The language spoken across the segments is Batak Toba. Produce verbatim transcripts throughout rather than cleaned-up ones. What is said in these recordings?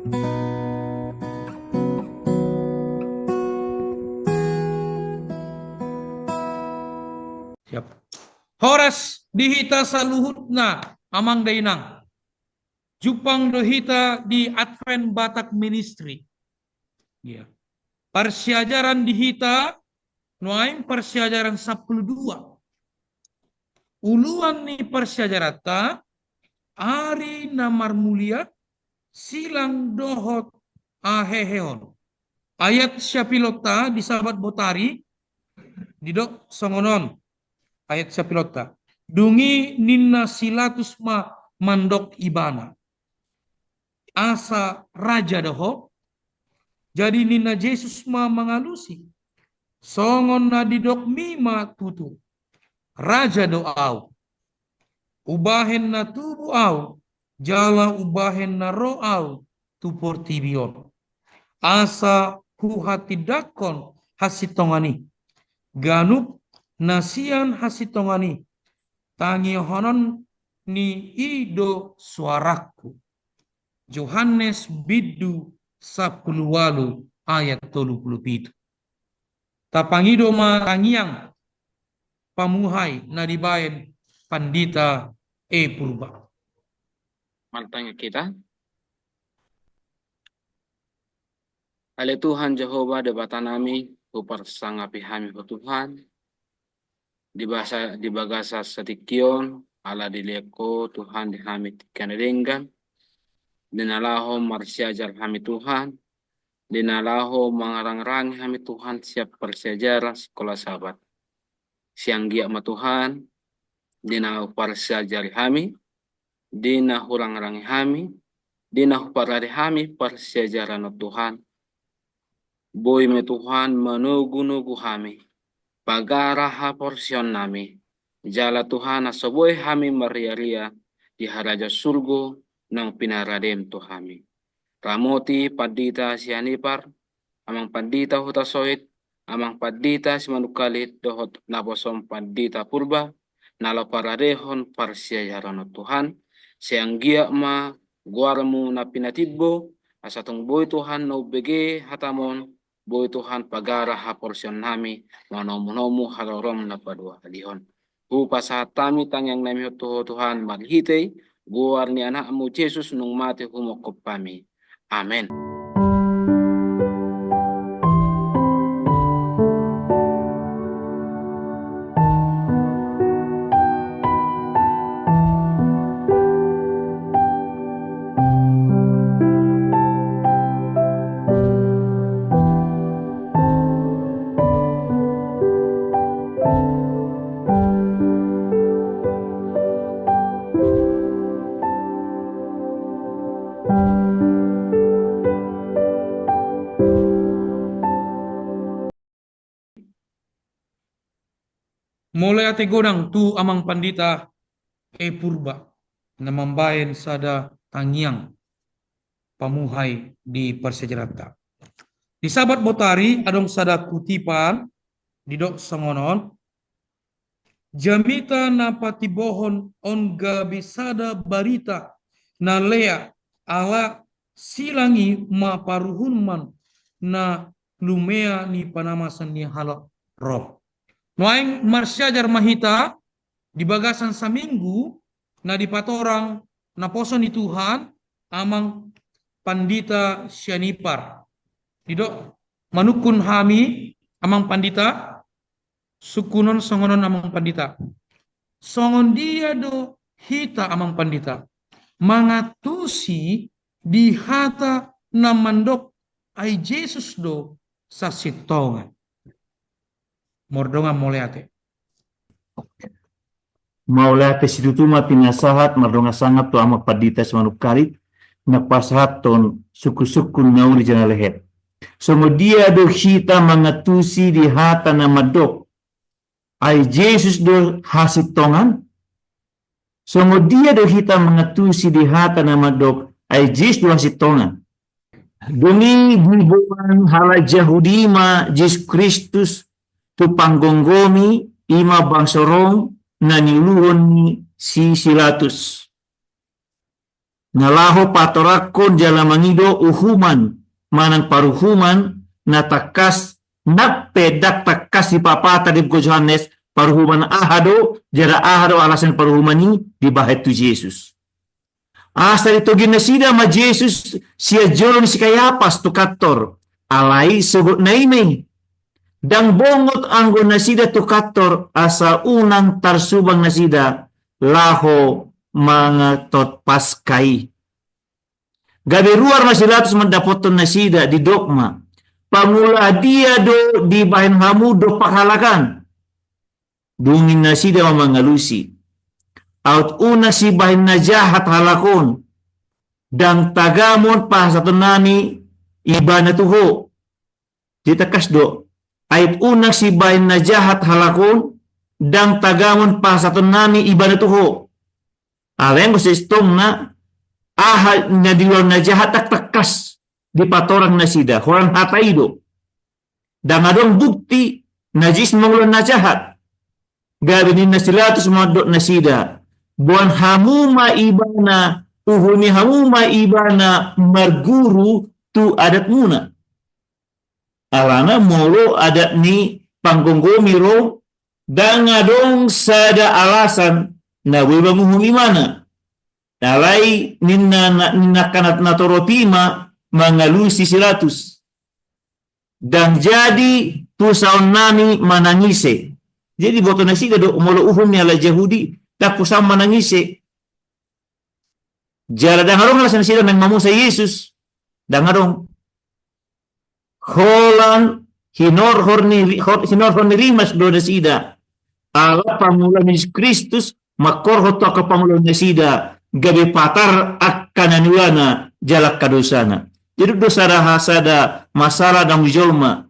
Siap. Horas di hita saluhutna, amang dainang. Jumpang do hita di Advent Batak Ministry. Iya. Parsiajaran di hita nuaeng parsiajaran sampulu dua. Uluan ni parsiajaranta, ari na marmulia, silang dohot hahehehon. Ayat siapilonta di Sabat botari, didok songon on. Ayat siapilonta. Dung i ninna si Pilatus ma mandok ibana, asa raja do ho? Jadi ninna Jesus ma mangalusi, songon na didokmi ma tutu, raja do ahu. Hubahen na tubu ahu, jala hubahen na ro ahu tu portibi on, asa huhatindangkon hasintongan i. Ganup na sian hasintongan i, tangihonon ni i do suarangku. Johannes bindu sampulu ualu ayat tolu pulu pitu. Tapangido ma tangiang pamuhai na dibaen Pandita E Purba. Martangiang hita. Ale Tuhan Jahowa Debatanami, huparsangapi hami ho Tuhan, di basa, di bagasan satingki on, ala dilehon ho Tuhan di hami tingki na denggan, di na laho marsiajar hami Tuhan, di na laho mangarangrangi hami Tuhan sian parsiajaran sikola Sabat. Sai anggiat ma Tuhan, di na huparsiajari hami, di na hurangrangi hami, di na huparade hami parsiajaran on Tuhan, boi ma Tuhan manogunogu hami, pagara haporseaonnami, jala Tuhan asa boi hami marriaria di harajaon surgo naung pinaradem tu hami. Ramoti Pandita Sianipar, Amang Pandita Hutasoit, Amang Pandita Simanungkalit dohot naposom Pandita Purba, na laho paradehon parsiajaran on Tuhan, sai anggiat ma goarmu na pinatimbo, asa tung boi Tuhan na umbege hatam on, boi Tuhan pagara haporseaonnami, manomunomu haroroM na paduahalihon. Hupasahat hami tangiangnami on tu Ho Tuhan marhite goar ni AnakMu Jesus naung mate humongkop hami. Amen. Mauliate godang tu Amang Pandita E Purba na mambaen sada tangiang pamuhai di parsiajaranta. Di Sabat botari adong sada kutipan didok songon on: Jamita na patimbohon on gabe sada barita na lea, ala silang i ma paruhuman na lumea ni panamasan ni halak ro. Nuaeng marsiajar ma hita di bagasan saminggu na dipatorang naposo ni Tuhan Amang Pandita Sianipar. Didok manungkun hami, Amang Pandita, sungkunon songon on, Amang Pandita. Songon dia do hita, Amang Pandita, mangantusi di hata na mandok ai Jesus do sasintongan? Mardongan mauliate. Mauliate situtu ma pinasahat, mardongan sangap tu Amang Pandita Simanungkalit na pasahathon sungkunsungkun na uli jala lehet. Songon dia do hita mangantusi di hata na mandok ai Jesus do hasintongan? Songon dia do hita mangantusi di hata na mandok ai Jesus do hasintongan? Dung i diboan halak Jahudi ma Jesus Kristus tu panggomgomi, i ma bangso Rom na niuluhon ni si Pilatus. na laho patorangkon jala mangido uhuman manang paruhuman na tangkas, nang pe ndang tangkas dipapatar di Buku Johannes paruhuman aha do, jala aha do alasan paruhuman i dibahen tu Jesus. Asa ditogihon nasida ma Jesus sian jolo ni si Kayapas tu kantor, alai sogotna i ma i. Ndang bongot anggo nasida tu kantor asa unang tarsubang nasida laho mangatot Paska i. Gabe ruar ma si Latus mandapothon nasida, didok ma: Pangula dia do dibahen hamu dompak halak an? Dung i nasida ma mangalusi: Aut unang sibahen na jahat halak on, ndang tagamon pasahatonnami ibana tu ho. Jadi tangkas do, aut unang sibahen na jahat halak on, ndang tagamon pasahatonnami ibana tu ho. Alai anggo sisitongna, aha na diula na jahat ndang tangkas dipatorang nasida, holan hata i do. Ndang adong bukti na Jesus mangula na jahat. Gabe ninna si Latus mandok nasida: Boan hamu ma ibana, uhumi hamu ma ibana marguru tu adatmuna. Alana molo adat ni panggomgomi ro, ndang adong sada alasan na boi manguhum ibana. Alai ninna, na, ninna angka na torop i ma mangalusi si Latus: Ndang jadi pusaonnami manang ise. Jadi boto nasida do, molo uhum ni halak Jahudi, ndang pusaon manang ise. Jala ndang adong alasan nasida naeng mamusa Jesus. Ndang adong. Holan hinorhon ni, hor-, hinorhon ni rimas do nasida. Ala pangula ni Jesus Kristus mangkorhon tu angka pangula nasida, gabe patar angka na niulana jala angka dosana. Jadi dosa, dosa sada masalah daong di jolma.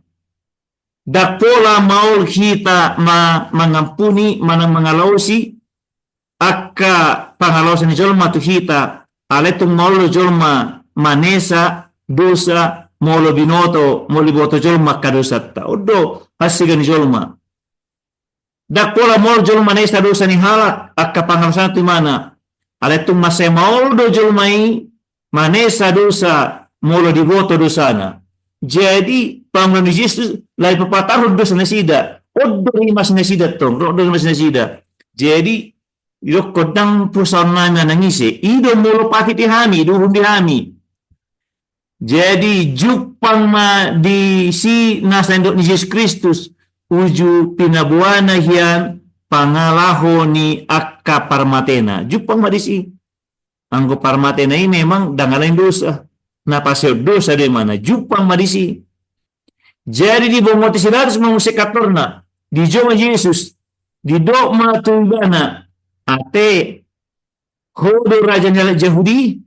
Ndang pola maol hita ma-, mangampuni manang mangalaosi angka pangalaosan ni jolma tu hita, alai tung maol do jolma manesa dosa molo binoto, molo diboto jolma angka dosanta. On do hansigan ni jolma. Ndang pola maol jolma manesa dosa ni halak angka pangalaosanna tu ibana. Alai tung mansai maol do jolma i manesa dosa molo diboto dosana. Jadi pangula ni Jesus laho papatarhon dosa nasida. On do rimas nasida tong, ro do rimas nasida. Jadi didokkon ndang pusaonnami manang ise, i do molo patik di hami, di uhum di hami. Jadi jumpang ma disi nasa nidok ni Jesus Kristus, uju pinaboana hian pangalaho ni angka parmatena. Jumpang ma disi. Anggo parmatena i memang ndang alani dosa. Na paseon dosa do imana, jumpang ma disi. Jadi dibongoti si Latus ma muse kantorna, dijou ma Jesus, didok ma tu ibana: Ate, ho do raja ni halak Jahudi?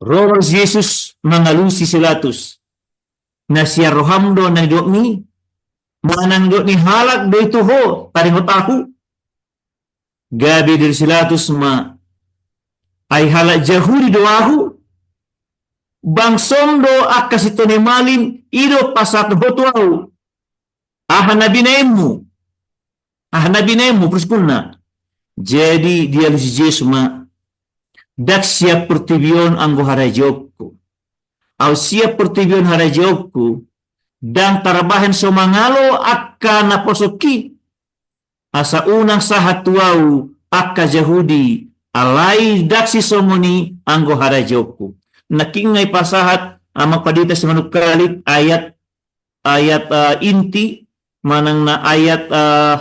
Ro ma Jesus mangalusi si Latus: Na sian roham do na nidokmi? Manang nidok ni halak do i tu ho taringot ahu? Gabe didok si Latus ma: Ai halak Jahudi do ahu? Bangsom do angka sitio ni malim i do pasahat ho tu ahu. Aha na binahenmu? Aha na binahenmu, proskunna. Jadi dialusi Jesus ma: Ndang sian portibi on anggo harajaonku. Aut sian portibi on harajaonku, ndang tarbahen so mangalo angka naposongki, asa unang sahat tu ahu angka Jahudi, alai ndang sisongon i anggo harajaonku. Nangkin nga ipasahat Amang Pandita Simanungkalit ayat, ayat, eh, inti, manang na ayat, eh,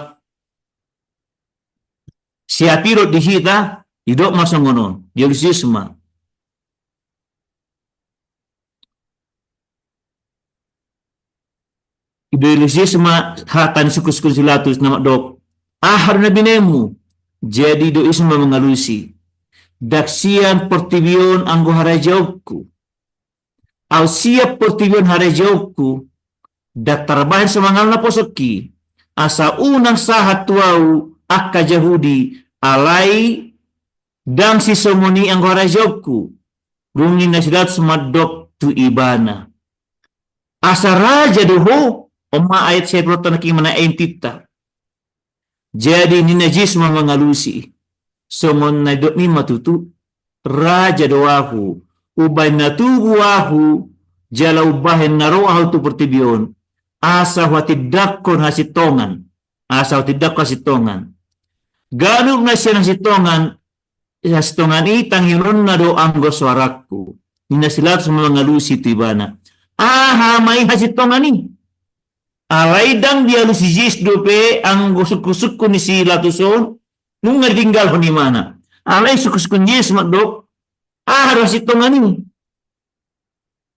siapirot di hita, didok ma songon on, dialusi Jesus ma. Dialusi Jesus ma hata ni sungkunsungkun si Latus na mandok: Aha do na binahenmu? Jadi didok Jesus ma mangalusi: Ndang sian portibi on anggo harajaonku. Aut sian portibi on harajaonku, ndang tarbahen so mangalo naposongki, asa unang sahat tu ahu angka Jahudi, alai ndang sisongon i anggo harajaonku. Dung i ninna si Latus mandok tu ibana: Asa raja do ho? On ma ayat siapirot nangkin, manang ayat intinta. Jadi ninna Jesus ma mangalusi: songon na nidokmi ma tutu, raja do ahu, umbahen na tubu ahu, jala umbahen na ro ahu tu portibi on, asa huhatindanghon hasintongan, asa huhatindanghon hasintongan. Ganup na sian hasintongan, hasintongan i tangihononna do anggo soarangku. Ninna si Latus mangalusi tu ibana. Aha ma i hasintongan i? Alai ndang dialusi Jesus dope anggo sungkun-sungkun ni si Latus on, nunga ditinggalhon ibana. Alai sungkun-sungkun Jesus mandok, aha do hasintongan i?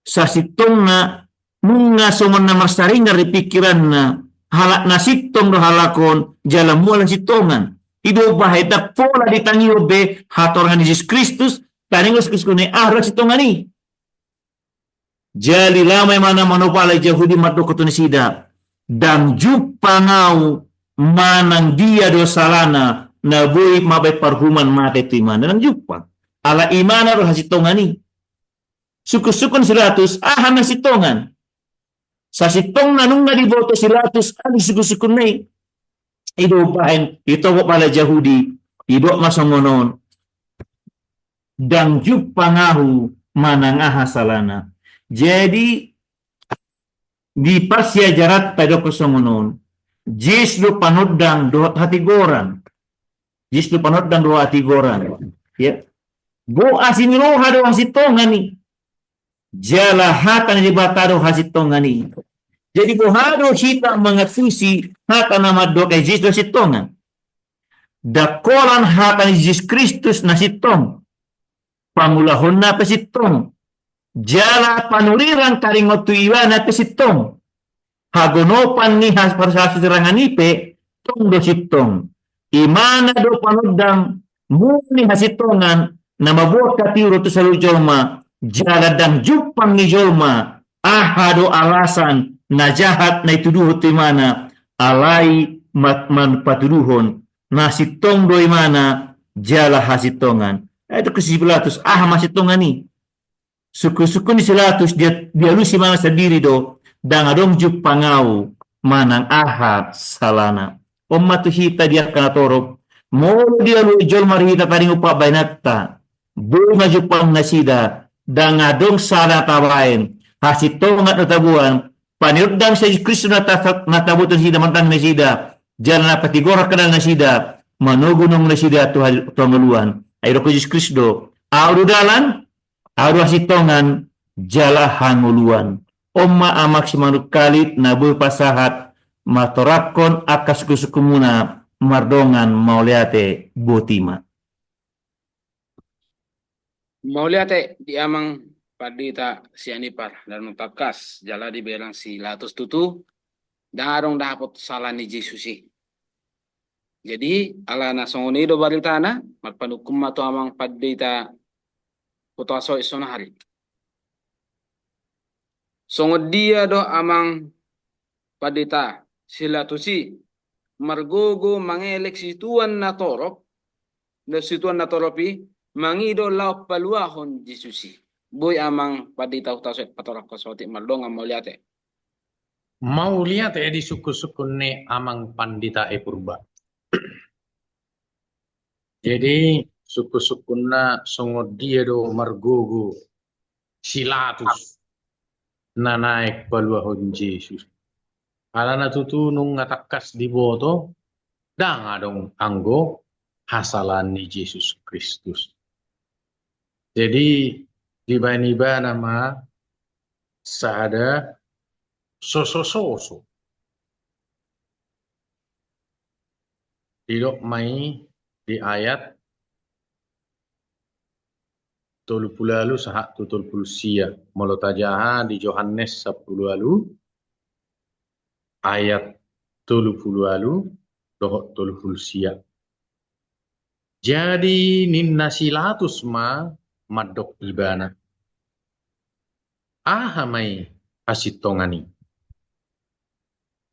Sasintongna nunga songon na marsaringar di pikiranna, halak na sintong do halak on, jala mual hasintongan. I do umbahen ndang pola ditangihon be hatorangan ni Jesus Kristus, taringot sungkun-sungkun i, aha do hasintongan i? Jadi laho ma imana manopa halak Jahudi mandokkon tu nasida, ndang jumpang ahu manang dia do salana na boi mambahen parhuman mate tu imana, ndang jumpang. Ala imana do hasintongan i. Sungkun-sungkun si Latus, aha ma hasintongan? Sasintongna nunga diboto si Latus alu sungkun-sungkunna i. I do umbahen ditopot halak Jahudi, didok ma songon on, ndang jumpang ahu manang aha salana. Jadi di parsiajaranta didok songon on, Jesus do panondang dohot hatigoran. Jesus do panondang dohot hatigoran. Ya. Bo asi ni roha do hasintongan i. Jala hata ni Debata do hasintongan i. Jadi boha do hita mangantusi hata na mandok Jesus do hasintongan? Ndang holan hata ni Jesus Kristus na sintong, pangulahonna pe sintong, jala panurirang taringot tu ibana pe sintong. Hagonopan ni has-, parhasirangan i pe tong do sintong. Imana do panondang mual ni hasintongan na mamboan hatiuron tu saluhut jolma, jala ndang jumpang ni jolma aha do alasan na jahat na dituduhon tu imana, alai mat-, man patuduhon na sintong do imana jala hasintongan. Ai didok si Pilatus, aha ma hasintongan i? Sungkun-sungkun ni si Pilatus dia, dialusi ma sandiri do, ndang adong jumpang ahu manang aha salana. On ma tu hita di angka na torop, molo dialuhon jolma di hita taringot pambahenanta, boi ma jumpang nasida, ndang adong sala na tabaen, hasintongan do taboan, panondang si Jesus Kristus na ta-, na taboto nasida, manondang nasida, jala na patigor angka dalan nasida, manogu-nogu nasida tu ha-, tu hangoluan. Ai didok Jesus Kristus do, ahu do dalan, ahu do hasintongan, jala hangoluan. On ma amang simanungkalit na boi pasahat, matoranghon angka sungkun-sungkunmuna mardongan mauliate, botima. Mauliate di amang pandita Sianipar, ndang tangkas jala dibereng si Latus tutu, ndang adong dapot sala ni Jesus i. Jadi ala na songon i do baritana, marpanungkun ma tu amang pandita Hutasoit sonari. Songon dia do amang pandita si Latus i margogo mangelek situan na torop, na situan na torop i mangido laho paluahon Jesus i. Boi amang pandita Hutasoit patoranghon saotik, mardongan mauliate. Mauliate di sungkun-sungkun ni amang pandita i Purba. Jadi sungkun-sungkunna songon dia do margogo si Latus na naeng paluahon Jesus. Alana tutu nunga tangkas diboto, ndang adong anggo hasalaan ni Jesus Kristus. Jadi dibaen ibana ma sada soso-soso. Didok ma i di ayat tolu pulu ualu sahat tu tolu pulu sia. Molo tajaha di Johannes sampulu ualu ayat tolu pulu ualu dohot tolu pulu sia. Jadi ninna si Latus ma mandok ibana, aha ma i hasintongan i?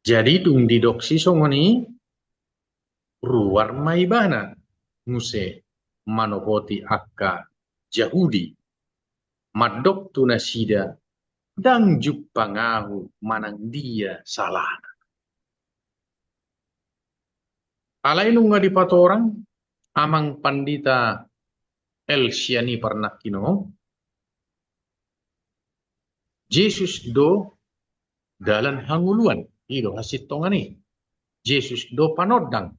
Jadi dung didok si songon i, ruar ma ibana muse manopoti angka Jahudi, mandok tu nasida, ndang jumpang ahu manang dia salana. Alai nunga dipatorang Amang Pandita Elsiani parnangkin on, Jesus do dalan hangoluan, i do hasintongan i. Jesus do panondang.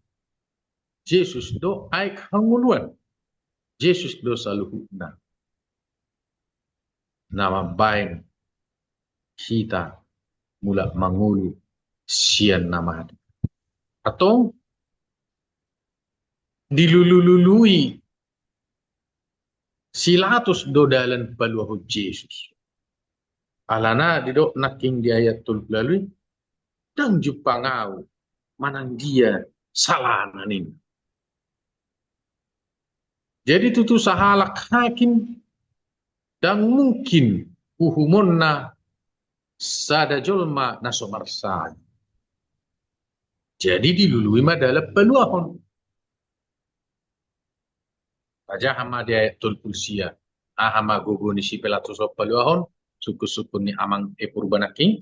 Jesus do aek hangoluan. Jesus do saluhutna na mambaen hita mulak mangolu sian na mate. Antong dilulu-lului si Latus do dalan paluahon Jesus. Alana didok nangkin di ayat tolu pulu ualu i, ndang jumpang ahu manang dia salana ninna. Jadi tutu sahalak hakim ndang mungkin uhumonna sada jolma na so marsahit. Jadi dilului ma dalan paluahon. Tajaha ma di ayat tolu pulu sia. Aha ma gogo ni si Pilatus on paluahon, sungkun-sungkun ni amang e Purba nangkin.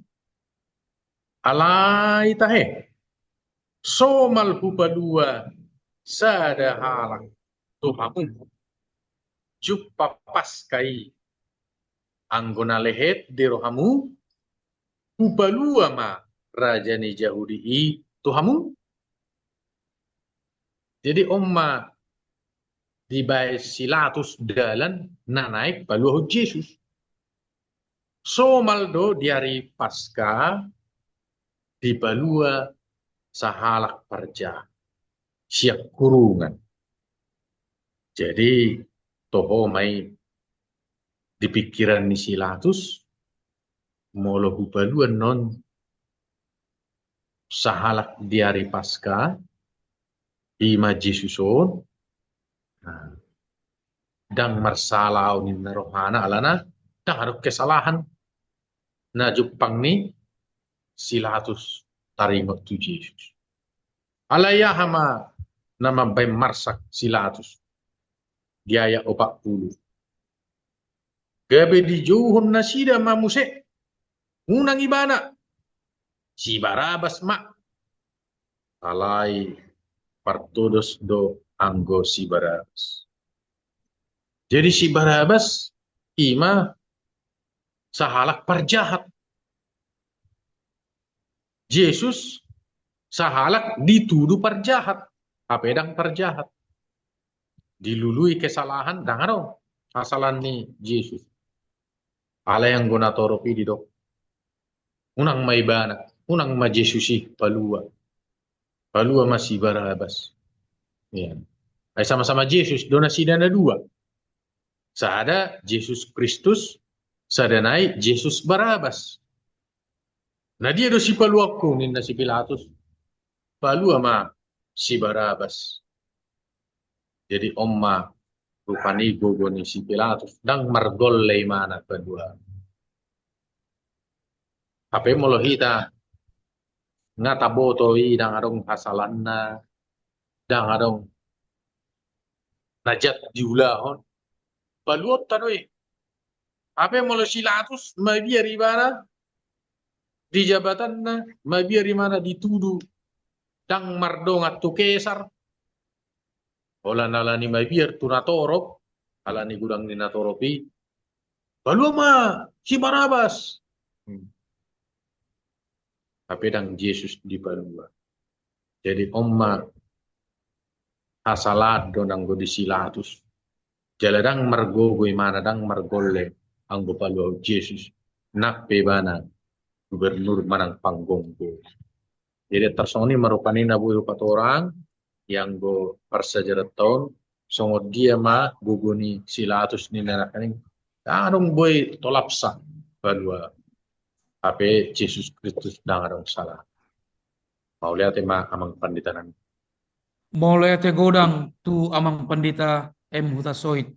Alai tahe, somal hupalua sada halak tu hamu jumpang Paska i, anggo na lehet di rohamu, hupalua ma raja ni Jahudi i tu hamu? Jadi on ma dibaen si Latus dalan na naeng paluahon Jesus. Somal do di ari Paska dipalua sahalak parjahat sian hurungan. Jadi toho ma i di pikiran ni si Latus, molo hupalua annon sahalak di ari Paska, i ma Jesus on, nah, ndang marsala ahu ninna rohana, alana ndang adong kesalahan na jumpang ni si Latus taringot tu Jesus. Alai aha ma na mambaen marsak si Latus? Di ayat opat pulu. Gabe dijouhon nasida ma muse, unang ibana, si Barabas ma. Alai partodos do anggo si Barabas. Jadi si Barabas i ma sahalak parjahat. Jesus sahalak ditudu parjahat, hape ndang parjahat. Dilului kesalahan, ndang adong hasalaan ni Jesus. Alai anggo natorop i didok, unang ma ibana, unang ma Jesus i palua. Palua ma si Barabas. Ia. Ai sama-sama Jesus do nasida na dua. Sada Jesus Kristus, sada nai Jesus Barabas. Na dia do sipaluangku ninna si Pilatus? Palua ma si Barabas. Jadi on ma rupani gogo ni si Pilatus, ndang margolle imana palua. Hape molo hita nga taboto i ndang adong hasalaanna, ndang adong na jat diulahon, paluaonta do i. Hape molo si Latus mabiar ibana di jabatanna, mabiar ibana ditudu ndang mardongan tu Kesar, holan alani mabiar tu natorop, alani godang ni natorop i, palua ma si Barabas. Hmm. Hape ndang Jesus dipalua. Jadi on ma hasalaan do nanggo di si Latus. Jala ndang margogo imana, ndang margolle anggo paluahon Jesus, nang pe ibana gubernur manang panggonggo. Jadi tarsongon i ma rupani na boi hupatorang, ianggo parsiajaranta on, songon dia ma gogo ni si Latus ninna nangkaning, ndang adong boi tolapsa palua, hape Jesus Kristus ndang adong sala. Mauliate ma amang pandita nami. Mauliate godang tu amang pandita M Hutasoit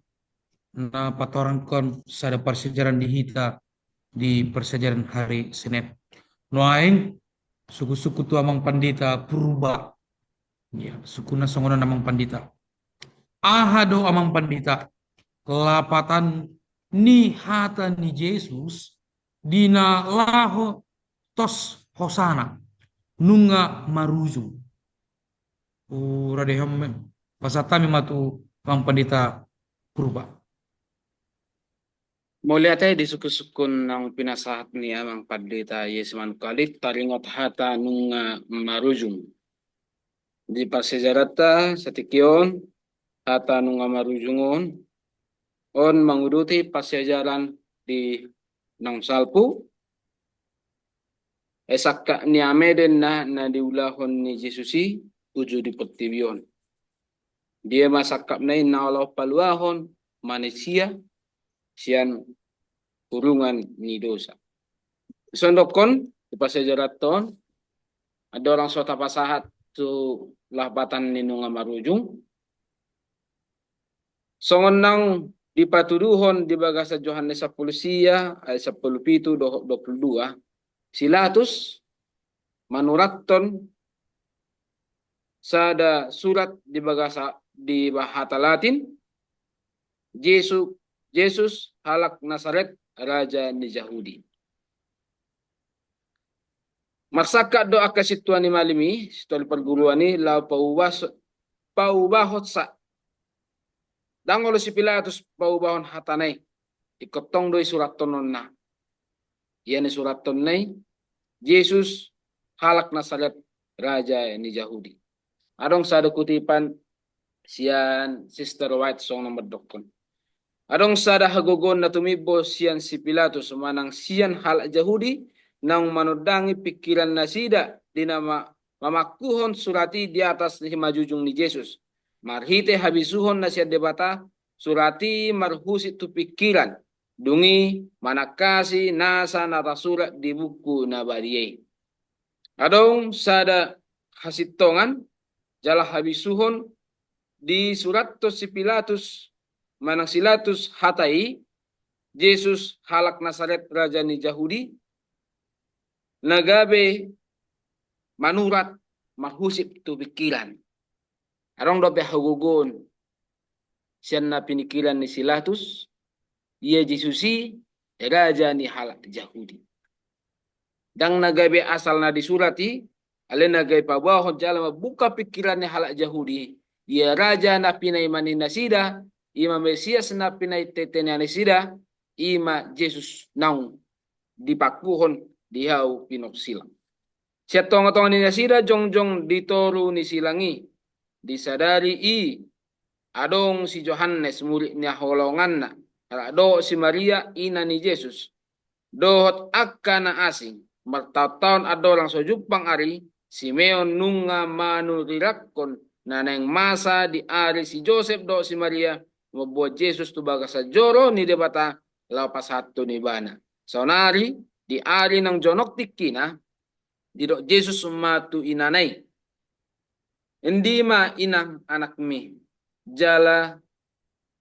na patorangkon sada parsiajaran di hita di parsiajaran hari Senin. Nuaeng sungkun-sungkun tu amang pandita Purba. Ia, sungkunna songon on amang pandita. Aha do amang pandita lapatan ni hata ni Jesus di na laho tos hosana nunga marujung? Hurade hom men. Pasahat hami ma tu Amang Pandita Purba. Mauliate di sungkun-sungkun naung pinasahat ni Amang Pandita Yesi Manungkalit, taringot hata nunga marujung. Di parsiajaranta satingki on, hata nunga marujung on, on manguduti parsiajaran di naung salpu, e sangkap ni ameden na, na diulahon ni Jesus i uju di portibi on. Dia ma sangkapna i na laho paluahon manisia sian hurungan ni dosa. Songon dokkon, di parsiajaranta on, andorang so tapasahat tu lapatan ni nunga marujung, songon naung dipatuduhon di bagasan Johannes sampulu sia, ayat sampulu pitu dohot dua pulu dua, si Pilatus manurathon sada surat di bagasa, di bahasa Latin, Jesus, Jesus halak Nasaret, raja ni Jahudi. Marsangkap do angka sintua ni malim i, sintua ni parguruan i, laho paubas-, paubahonsa. Ndang olo si Pilatus paubahon hatana i. Ingkon tong do i surathononna. Ia na disurathonna i, Jesus halak Nasaret, raja ni Jahudi. Adong sada kutipan sian Sister White songon na mandokkon: Adong sada hagogoon na tumimbo sian si Pilatus manang sian halak Jahudi naung manondangi pingkiran nasida di na ma-, mamangkuhon surat i di atas ni simanjujung ni Jesus. Marhite habisuhon na sian Debata, surat i marhusip tu pingkiran, dung i manangkasi nasa na tarsurat di buku na badia i. Adong sada hasintongan jala habisuhon disurathon si Pilatus manang si Pilatus hata i, Jesus halak Nasaret, raja ni Jahudi, na gabe manurat marhusip tu pingkiran. Adong dope hagogoon sian na pinikiran ni si Pilatus, ia Jesus i raja ni halak Jahudi. Ndang na gabe asal na disurat i, alai na gabe paboahon jala mambuka pingkiran ni halak Jahudi. Ia raja na pinaima ni nasida, i ma Mesias na pinaitaitai ni nasida, i ma Jesus naung dipangkuhon di hau pinorsilang. Sian tongatonga ni nasida jongjong di toru ni silang i, di sadari i adong si Johannes, murid ni haholonganna, halak dohot si Maria, ina ni Jesus, dohot angka na asing. Martaontaon andorang so jumpang ari, Simeon nunga manurirangkon na naeng masa di ari si Josep dohot si Maria mamboan Jesus tu bagasan joro ni Debata laho pasahathon ibana. Saonari, di ari naung jonok tingkina, didok Jesus ma tu inana i: Indi ma, inang, anakmi. Jala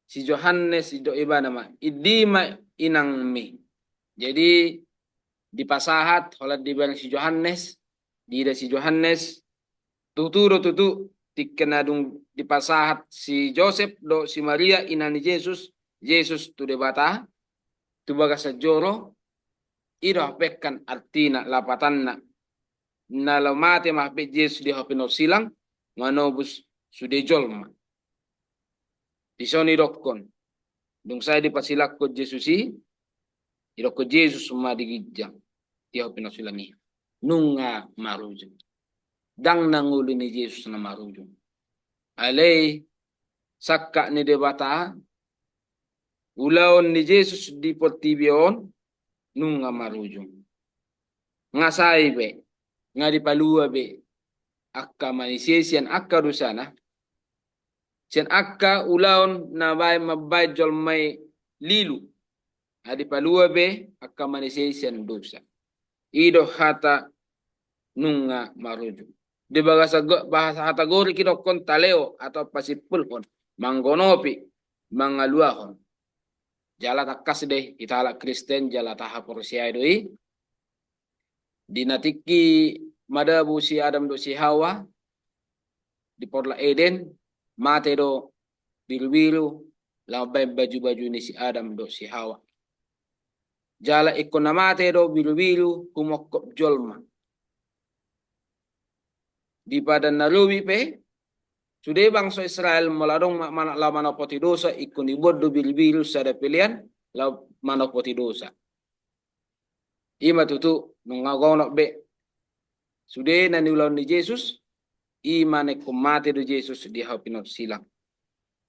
si Johannes didok ibana ma: Indi ma, inangmi. Jadi, dipasahat holan dibereng si Johannes, diida si Johannes, tutu do tutu, tingki na dung dipasahat si Josep dohot si Maria, ina ni Jesus, Jesus tu Debata, tu bagasan joro, i do hape kan artina, lapatanna. Na laho mate ma hape Jesus di hau pinorsilang, manobus sude jolma. Dison idokkon, dung sae dipasilangkon Jesus i, idokkon Jesus ma di ginjang, di hau pinorsilang i: Nunga marujung. Ndang na ngolu ni Jesus na marujung. Alai sangkap ni Debata, ulaon ni Jesus di portibi on nunga marujung. Nga sae be, nga dipalua be angka manisia i sian angka dosana, sian angka ulaon na baen mambaen jolma i lilu, nga dipalua be angka manisia i sian dosa. I do hata nunga marujung. Di bagasan go-, bahasa hata Gorik idokkon taleo atau pasimpulhon, manggonopi, mangaluahon. Jala tangkas do i, hita halak Kristen jala tahaporseai do i. Di na tingki madabu si Adam dohot si Hawa di Porlak Eden, mate do birubiru laho mambaen bajubaju ni si Adam dohot si Hawa. Jala ingkon na mate do birubiru humongkop jolma. Di Padan na Robi pe, Sude bangso Israel molo adong ma-, mana-, laho manopoti dosa, ingkon dibuat do biribiru sada pelean laho manopoti dosa. Ima tutu nunga gonop be sude na niulahon ni Jesus, ima na ingkon mate do Jesus di hau pinorsilang.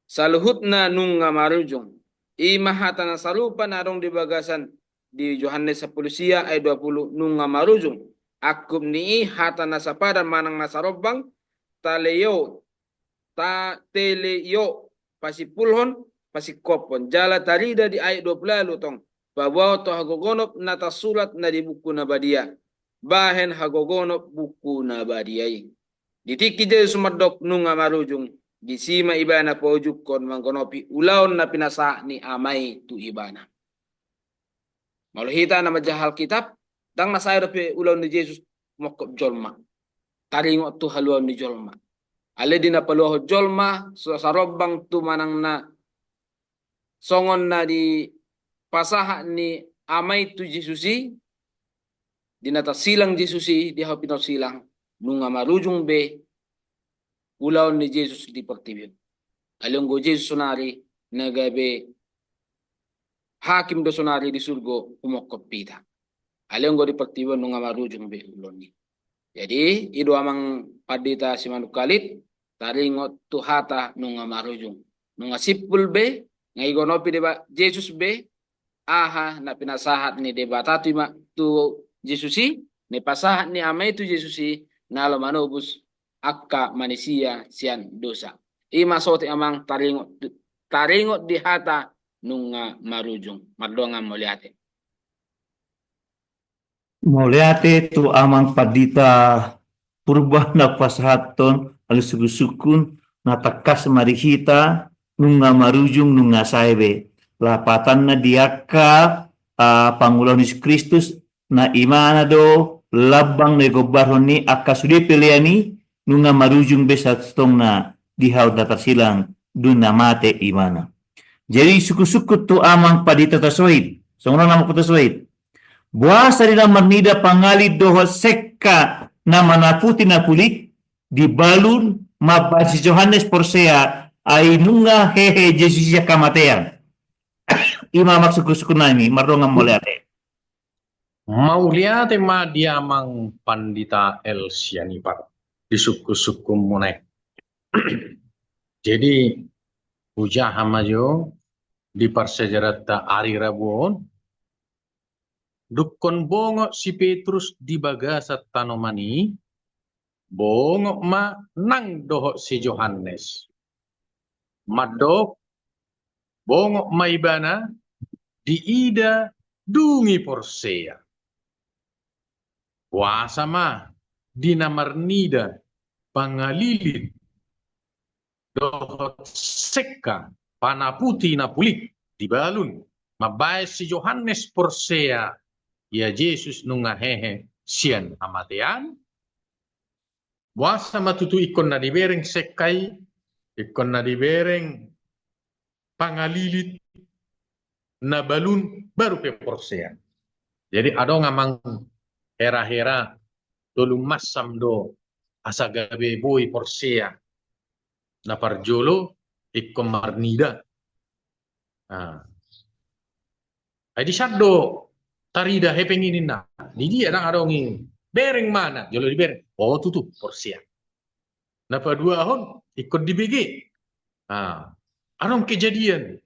Saluhutna nunga marujung. Ima hata na sarupa na adong di bagasan di Johannes sampulu sia ayat dua pulu, nunga marujung. Angkup ni i hata na sapadan manang na sarombang, taleio, ta-, teleio, pasimpulhon, pasingkophon. Jala tarida di ayat dua pulu ualu tong, paboaon tu haganup na tarsurat na di buku na badia, bahen haganup buku na badia i. Di tingki Jesus mandok nunga marujung, disi ma ibana paujungkon manggonopi ulaon na pinasahat ni Ama i tu ibana. Molo hita na manjaha Alkitab, ndang na sae dope ulaon ni Jesus mongkop jolma. Taringot tu haluaon ni jolma. Alai di na paluahon jolma, so sarombang tu manang na songon na dipasahat ni Ama i tu Jesus i, di na tarsilang Jesus i di hau pinorsilang, nunga marujung be ulaon ni Jesus di portibi on. Alai anggo Jesus sonari na gabe hakim do sonari di surgo humongkop hita. Alai anggo di portibi on nunga marujung be ulaon i. Jadi, i do amang pandita Simanungkalit, taringot tu hata nunga marujung. Nunga simpul be, nga igonopi deba Jesus be, aha na pinasahat ni Debata tu ima-, tu Jesus i, na ipasahat ni Ama i tu Jesus i, na laho manobus angka manisia sian dosa. Ima sotik amang taringot, taringot di hata nunga marujung. Mardongan mauliate. Mauliate tu amang pandita Purba na pasahathon alu sungkun-sungkun na tangkas ma di hita nunga marujung nunga sae be. Lapatanna di angka, ah, pangulaon Jesus Kristus na imana do lambang na igombarhon ni angka sude pelean i nunga marujung be satongtongna di hau na tarsilang dung na mate imana. Jadi sungkun-sungkun tu amang pandita tasoit. Songon on amang tasoit. Boasa di na marnida pangalillit dohot sekka na manaputi na pulik dibalun mambahen si Johannes porsea ai nunga hehe Jesus sian hamatean. Ima amang sungkun-sungkun nami, mardongan mauliate. Mauliate ma di amang pandita El Sianipar di sungkun-sungkunmuna i. Jadi hujaha ma jo di parsiajaranta ari Rabu on, dungkon bongot si Petrus di bagasan tanoman i, bongot ma nang dohot si Johannes. Mandok, bongot ma ibana diida dung i porsea. Boasa ma di na marnida pangalillit dohot sekka panaputi na pulik dibalun mambahen si Johannes porsea ia Jesus nunga hehe sian hamatean? Boasa ma tutu ingkon na dibereng sekka i, ingkon na dibereng pangalillit na balun baru pe porsea? Jadi adong amang hera-hera tolu mansam do asa gabe boi porsea. Na parjolo ingkon marnida. Nah. Ai di san do tarida hepeng i ninna. Di dia ndang adong i. Bereng ma na, jolo dibereng. Oh tutu porsea. Na paduahon ingkon dibege. Nah. Adong kejadian.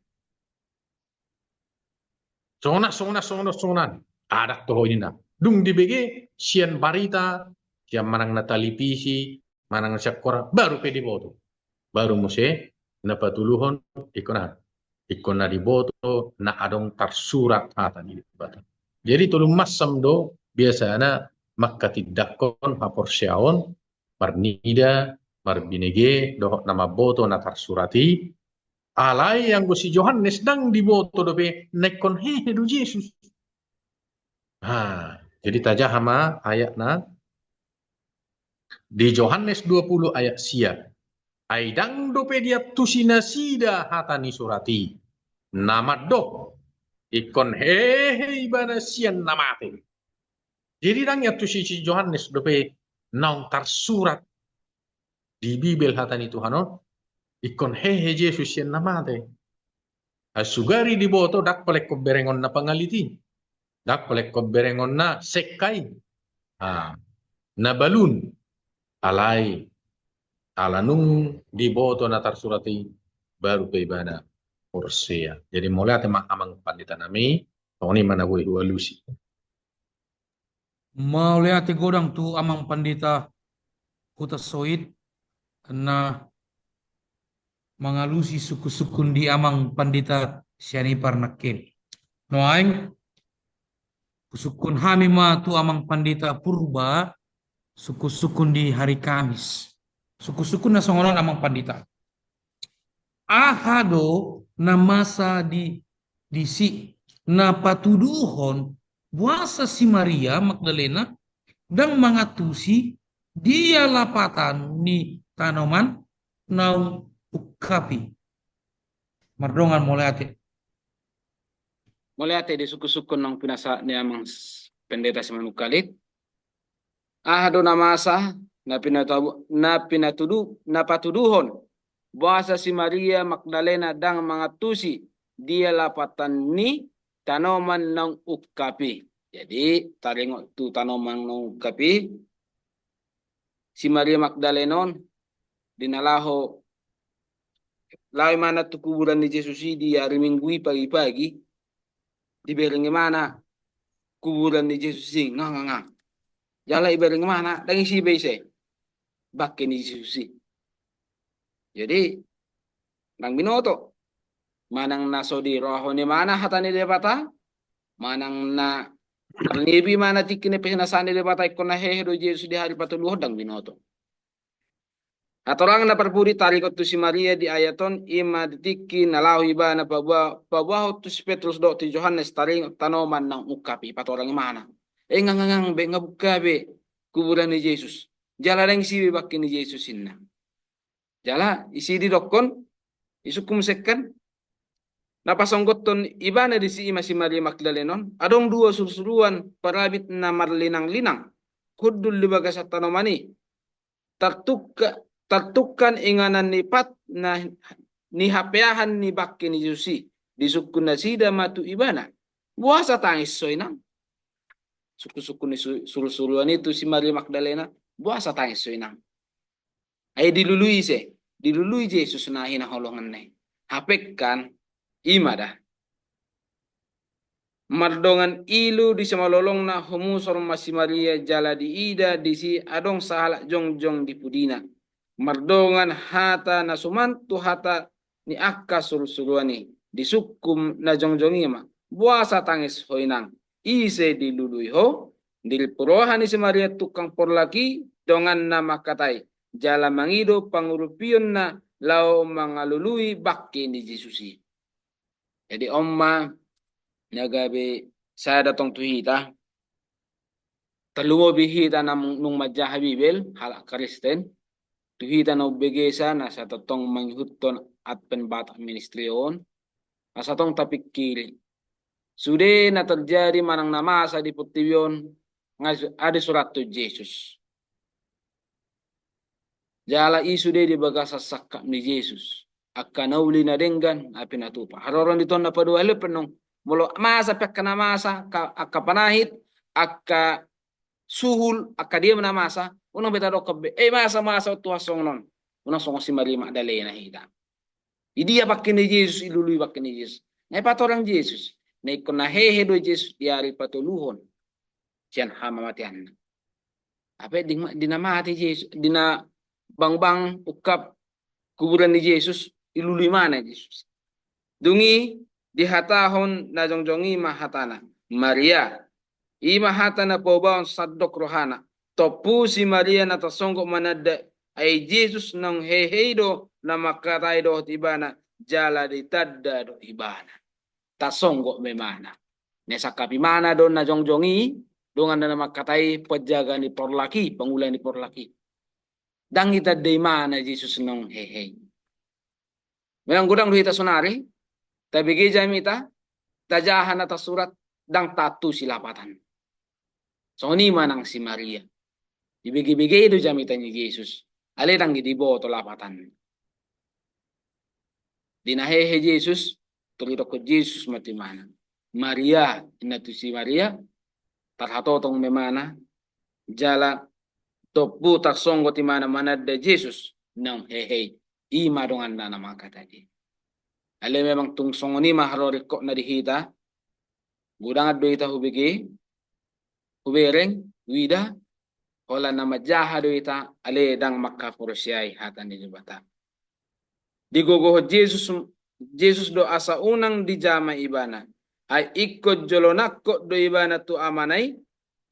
Songon on, songon on, songon on, songon on. Ndang toho ninna. Dung dibege sian barita, sian manang na talipisi, manang sian koran, baru pe diboto. Baru muse na patoluhon ingkon aha? Ingkon na diboto na adong tarsurat hata ni Debata. Jadi tolu mansam do biasana manghatindanghon haporseaon, marnida, marbinege dohot na mamboto na tarsurat i. Alai anggo si Johannes ndang diboto dope na ingkon hehe do Jesus. Ha, jadi tajaha ma ayatna di Johannes dua puluh ayat sia. Ai ndang dope diantusi nasida hata ni surat i na mandok ingkon hehe ibana sian na mate. Jadi ndang diantusi si Johannes dope naung tarsurat Di Bibel hata ni Tuhan on, ingkon hehe Jesus sian na mate. Sugari diboto, ndang pola ingkon berengonna pangalit i. Ndang pola ingkon berengonna sekka i. Ah, na balun. Alai, ala nunga diboto na tarsurat i, baru pe ibana porsea. Jadi mauliate ma amang pandita nami, songon i ma na boi hualusi. Mauliate godang tu amang pandita Hutasoit na mangalusi sungkun-sungkun di amang pandita Sianipar nangkin. Nuaeng, husungkun hami ma tu amang pandita Purba, sungkun-sungkun di hari Kamis. Sungkun-sungkun na songon on amang pandita. Aha do na masa di, disi na patuduhon boasa si Maria Magdalena ndang mangantusi dia lapatan ni tanoman naung ungkap i. Mardongan mauliate. Mauliate di sungkun-sungkun naung pinasahat ni amang s-, pendeta Simanungkalit. Aha do na masa, na pinatabu-, na pinatudu-, na patuduhon boasa si Maria Magdalena ndang mangantusi dia lapatan ni tanoman naung ungkap i. Jadi, taringot tu tanoman naung ungkap i, si Maria Magdalena on, di na laho, laho imana tu kuburan ni Jesus i di ari Minggu i pagi-pagi, dibereng imana kuburan ni Jesus i, ngang, ngang, ngang. Jala ibereng imana, ndang ise be ise bangke ni Jesus i. Jadi, ndang binoto. Manang na so dirohahon imana hata ni Debata, manang na tarnibi imana tingki na pinasahat ni Debata ingkon na hehe do Jesus di ari patoluhon, ndang binoto. Hatorang na parpudi, taringot tu si Maria di ayat on, i ma di tingki na laho ibana pabua-, paboahon tu si Petrus dohot tu si Johannes taringot tanoman naung ungkap i, patorang imana. Eh, ngang, ngang, ngang be, nunga bungka be kuburan ni Jesus. Jala ndang ise be bangke ni Jesus inna. Jala ise didokkon, isungkun muse kan, na pasonggothon ibana disi i ma si Maria Magdalena on, adong dua surusuruan parabit na marlinang-linang hundul di bagasan tanoman i. Tartukka-, tartukkan inganan ni pat na nihapeahan ni bangke ni Jesus i, disungkun nasida ma tu ibana. Boasa tangis ho inang? Sungkun-sungkun ni su-, surusuruan i tu si Maria Magdalena, boasa tangis ho inang? Ai dilului ise, dilului Jesus na hinaholonganna i. Hape kan, i ma da. Mardongan ilu di simalolongna humusor ma si Maria jala diida disi adong sahalak jongjong di pudina. Mardongan hata na suman tu hata ni angka surusuruan i, disungkun na jongjong i ma, boasa tangis ho inang? Ise dilului ho? Dilului roha ni si Maria tukang porlak i, donganna mangkatai, jala mangido pangurupionna laho mangalului bangke ni Jesus i. Jadi on ma na gabe sada tong tu hita, tarlumobi hita na nung manjaha Bibel, halak Kristen, tu hita na umbegesa na asa tongtong mangihuthon Advent Batak Ministry on, asa tong tapingkiri sude na terjadi manang na masa di portibi on, nga-, nga disurathon Jesus. Jala i sude di bagasan sangkap ni Jesus, angka na uli na denggan, na pinatupa. Haroro ni Tuhan na paduahalihon pe nung, molo masa pe angka na masa, angka, angka panahit, angka suhul, angka dia ma na masa, unang be tadokkon be, eh, masa, masa on Tuhan songon on. Unang songon si Maria Magdalena hita. Di dia bangke ni Jesus, dilului bangke ni Jesus. Na ipatorang Jesus, na ingkon na hehe do Jesus di ari patoluhon sian hamamateanna. Hape di, di na mate Jesus, di na bangbang ungkap kuburan ni Jesus, dilului imana Jesus. Dung i dihatahon na jongjong i ma hatana, Maria. I ma hata na paubahon sandok rohana. Tompu si Maria na tarsonggot mananda, ai Jesus naung hehe i do na mangkatai dohot ibana, jala ditanda do ibana. Tarsonggot ma imana. Na isangkap imana do na jongjong i, donganna na mangkatai, penjaga ni porlak i, pangula ni porlak i. Ndang itanda imana Jesus naung hehe i. Manang godang do hita sonari, tabege jamita, tajaha na tarsurat, ndang taantusi lapatan. Songon i ma nang si Maria. Dibege-bege do jamita ni Jesus. Ale ndang diboto lapatan. Di na hehe Jesus, tung didokkon Jesus ma tu imana. Maria, inna tu si Maria, tarhatotong ma imana, jala tompu tarsonggot imana mananda Jesus naung hehe i. I ma donganna na mangkatai. Ale memang tung songon i ma haroringkotna di hita, godang do hita hubege, hubereng, huida, holan na manjaha do hita, ale ndang manghaporseai hata ni Debata. Digogohon Jesus, Jesus do asa unang dijama ibana. Ai ingkon jolo nangkok do ibana tu amana i,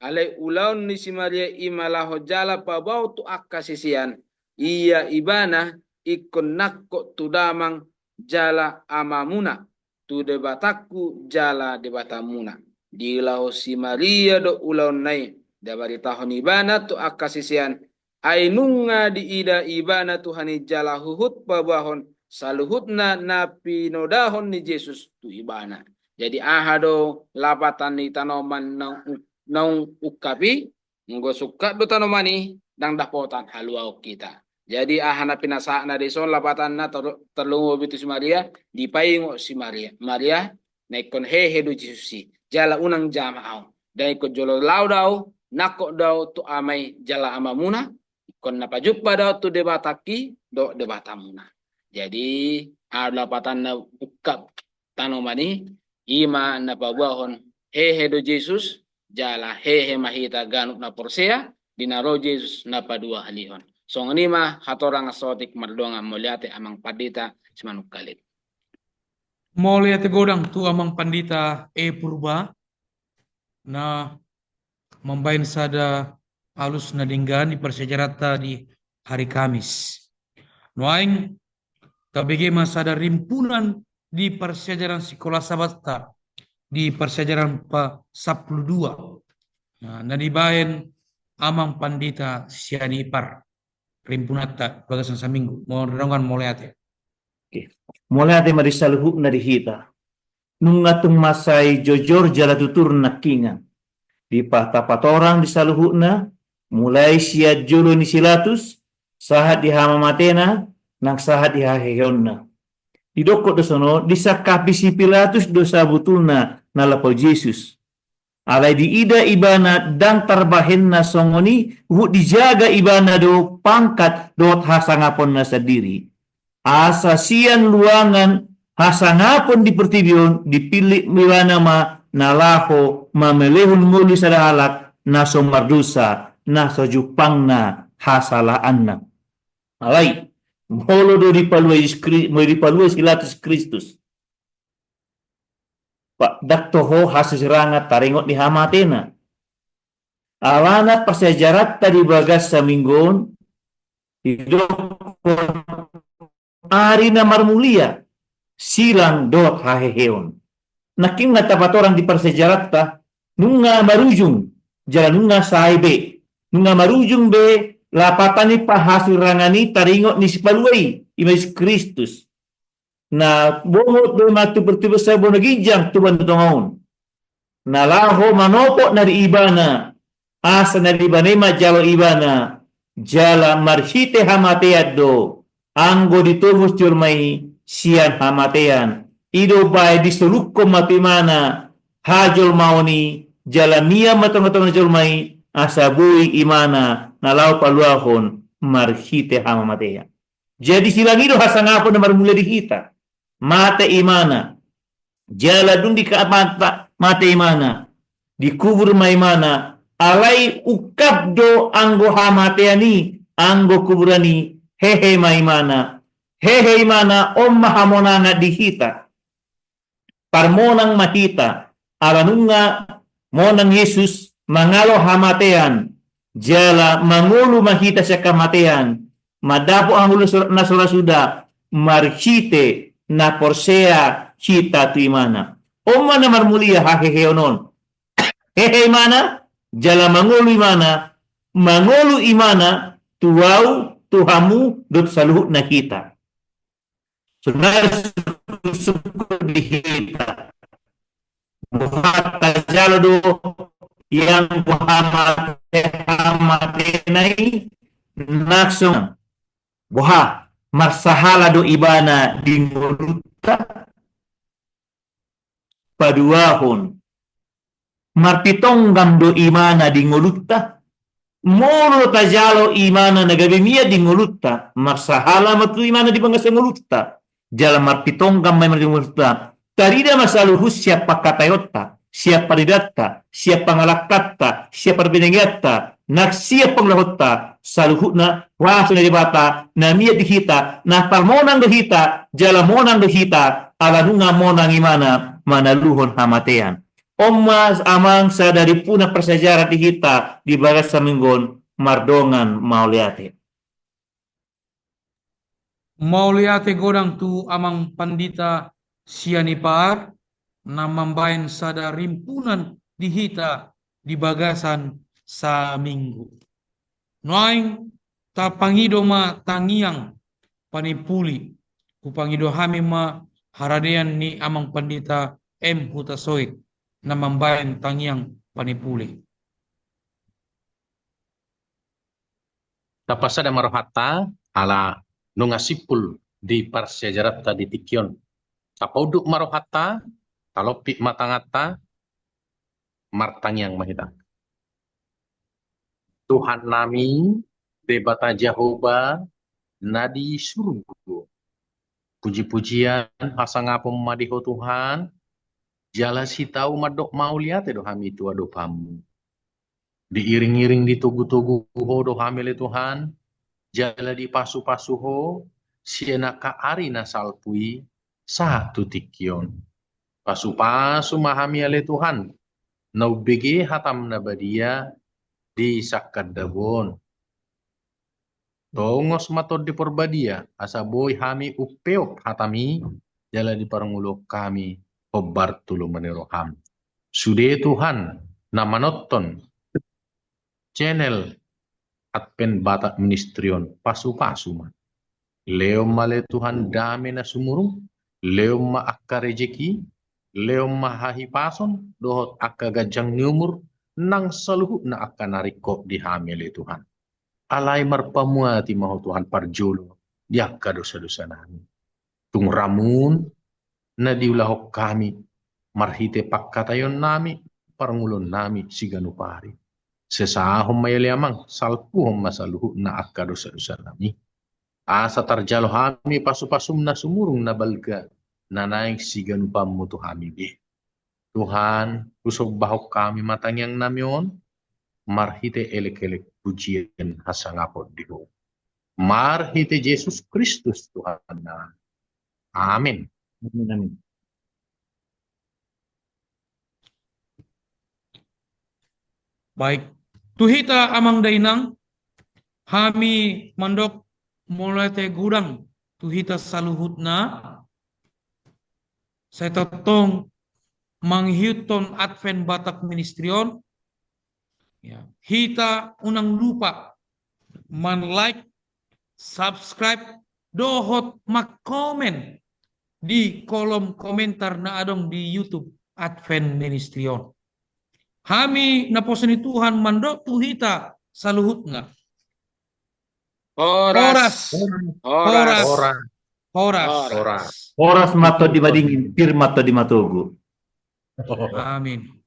alai ulaon ni si Maria i ma laho jala paboahon tu angka sisean, ia ibana ingkon nangkok tu damang jala amamuna, tu Debatangku jala Debatamuna. Dilehon si Maria do ulaonna i, dibaritahon ibana tu angka sisean, ai nunga diida ibana Tuhan i jala huhut paboahon saluhutna na pinodahon ni Jesus tu ibana. Jadi aha do lapatan ni tanoman naung, naung ungkap i? Anggo sungkap do tanoman i, ndang dapotan haluaon hita. Jadi aha na pinasahatna dison lapatanna, ter-, tarlumobi tu si Maria, dipaingot si Maria. Maria, na ingkon hehe do Jesus i, jala unang jama ahu. Ndang ingkon jolo laho do ahu, nangkok do ahu tu ama i jala amamuna, ingkon na pajumpa do ahu tu Debatangki dohot Debatamuna. Jadi aha do lapatanna ungkap tanoman i, i ma na paboahon hehe do Jesus, jala hehe ma hita ganup na porsea, di na ro Jesus na paduahalihon. Songon i ma hatorangan saotik, mardongan mauliate Amang Pandita Simanungkalit. Mauliate godang tu Amang Pandita E Purba, na mambahen sada alus na denggan di parsiajaranta di hari Kamis. Nuaeng tabege ma sada rimpunan di parsiajaran Sikola Sabatta di parsiajaran pa sampulu dua. Nah, na dibahen Amang Pandita Sianipar, rimpunanta bagasan saminggu. Mardongan mauliate. Oke. Mauliate ma di saluhutna di hita. Nunga tung mansai jojor jala tutur nangkiningan. Dipatapatorang di saluhutna, mulai sian jolo ni si Latus, sahat di hamamatena, nang sahat di haheheonna. Didokkon do sonon, disangkapi si Pilatus do sabotulna na lapau Jesus. Alai diida ibana ndang tarbahenna songon i, huhut dijaga ibana do pangkat dohot hasangaponna sandiri. Asa sian luangan hasangapon di portibi on, dipillit ibana ma na laho mamelehon ngolu ni sada halak na so mardosa, na so jumpangna hasalaanna. Alai molo do dipalua Jesus Kri-, molo dipalua si Latus Kristus, ndang toho hasisirangan taringot ni hamatena. Alana parsiajaranta di bagas saminggu on, didokkon ari na marmulia, silang dohot haheheon. Nangkin na tapatorang di parsiajaranta, nunga marujung, jala nunga sae be, nunga marujung be lapatan ni parhasirangan i taringot ni sipalua i, i ma Jesus Kristus. Na bongot do i ma tu portibi on sahat bona ginjang tu banua tonga on. Na laho manopot na di ibana, asa na di ibana i manjalo ibana, jala marhite hamatean do, anggo ditobus jolma i sian hamatean. I do baen disolukhon ma tu imana hajolmaon i, jala mian ma tongatonga ni jolma i, asa boi imana na laho paluahon marhite hamatean. Jadi silang i do hasangapon na marmulia di hita. Mate imana. Jala dung di ka-, mata-, mate imana. Dikubur ma imana. Alai ungkap do anggo hamatean i, anggo kuburan i, hehe ma imana. Hehe imana, on ma hamonangan di hita. Parmonang ma hita, ala nunga monang Jesus mangalo hamatean, jala mangolu ma hita sian hamatean, mandapot hangoluan na so ra suda, marhite na porsea hita tu imana. On ma na marmulia haheheon on. Hehe imana, jala mangolu imana, mangolu imana, tu ahu, tu hamu, dohot saluhutna hita. Saudara, sungkun di hita. Boha tajalo do, ianggo hamate-, hamatena i, na so Boha, marsahala do ibana di ngolunta? Paduahon, marpitonggam do ibana di ngolunta? Molo tajalo ibana na gabe mian di ngolunta, marsahala ma tu ibana di bagasan ngolunta. Jala marpitonggam ma ibana di ngolunta. Tarida ma saluhut sian pangkataionta, sian paridanta, sian pangalangkanta, sian parbadeneanta, nang sian pangulahonta, saluhutna huaso ni Debata, na mian di hita, na parmonang do hita, jala monang do hita, ala nunga monang ibana manaluhon hamatean. On ma amang sada rimpunan parsiajaran di hita di bagasan minggu on, mardongan mauliate. Mauliate godang tu amang pandita Sianipar, na mambaen sada rimpunan di hita di bagasan saminggu. Nuaeng tapangido ma tangiang panipuli, hupangido hami ma haradean ni amang pandita M Hutasoit, na mambaen tangiang panipuli. Tapasada ma rohanta, ala nunga simpul di parsiajaranta di tingki on. Tapaunduk ma rohanta, talompit ma tanganta, martangiang ma hita. Tuhan nami, Debata Jahowa, na di surgo. Puji-pujian, hasangapon ma di Ho Tuhan, jala sitau mandok mauliate do hami tu adopanMu. Diiring-iring ditogu-togu Ho do hami ale Tuhan, jala dipasu-pasu Ho, sian angka ari na salpu i, sahat tu tingki on. Pasu-pasu ma hami ale Tuhan, na umbege hataM na badia di sangkandang on. Tongos ma Tondi Porbadia, asa boi hami umpeop hataMi, jala diparngoluhon hami hombar tu lomo ni rohaM. Sude Tuhan, na manonton channel Advent Batak Ministry on, pasu-pasu ma. Lehon ma ale Tuhan dame na sumurung, lehon ma angka rejeki, lehon ma hahipason, dohot angka ganjang ni umur, nang saluhutna angka na ringkot di hami ale Tuhan. Alai marpamuati ma Ho Tuhan parjolo di angka dosa-dosa nami. Tung ramun na diulahon hami, marhite pangkataion nami, parngoluon nami siganup ari. Sesahon ma i ale Amang, salpuhon ma saluhutna angka dosa-dosa nami. Asa tarjalo hami pasu-pasuM na sumurung na balga, na naeng siganupanMu tu hami be. Tuhan, husombahon hami ma tangiang nami on, marhite elek-elek pujian hasangapon di Ho. Marhite Jesus Kristus Tuhan nami. Amin. Amin, amin. Baik. Tu hita amang dainang, hami mandok mauliate godang tu hita saluhutna. Sai tongtong mangihuthon Advent Batak Ministry on. Ya, hita unang lupa man-like, subscribe, dohot mangkomen di kolom komentar na adong di YouTube Advent Ministry on. Hami naposo ni Tuhan mandok tu hita saluhutna. Horas. Horas. Horas. Horas. Horas. Horas. Horas ma tondi madingin, pir ma tondi matogu. Amin.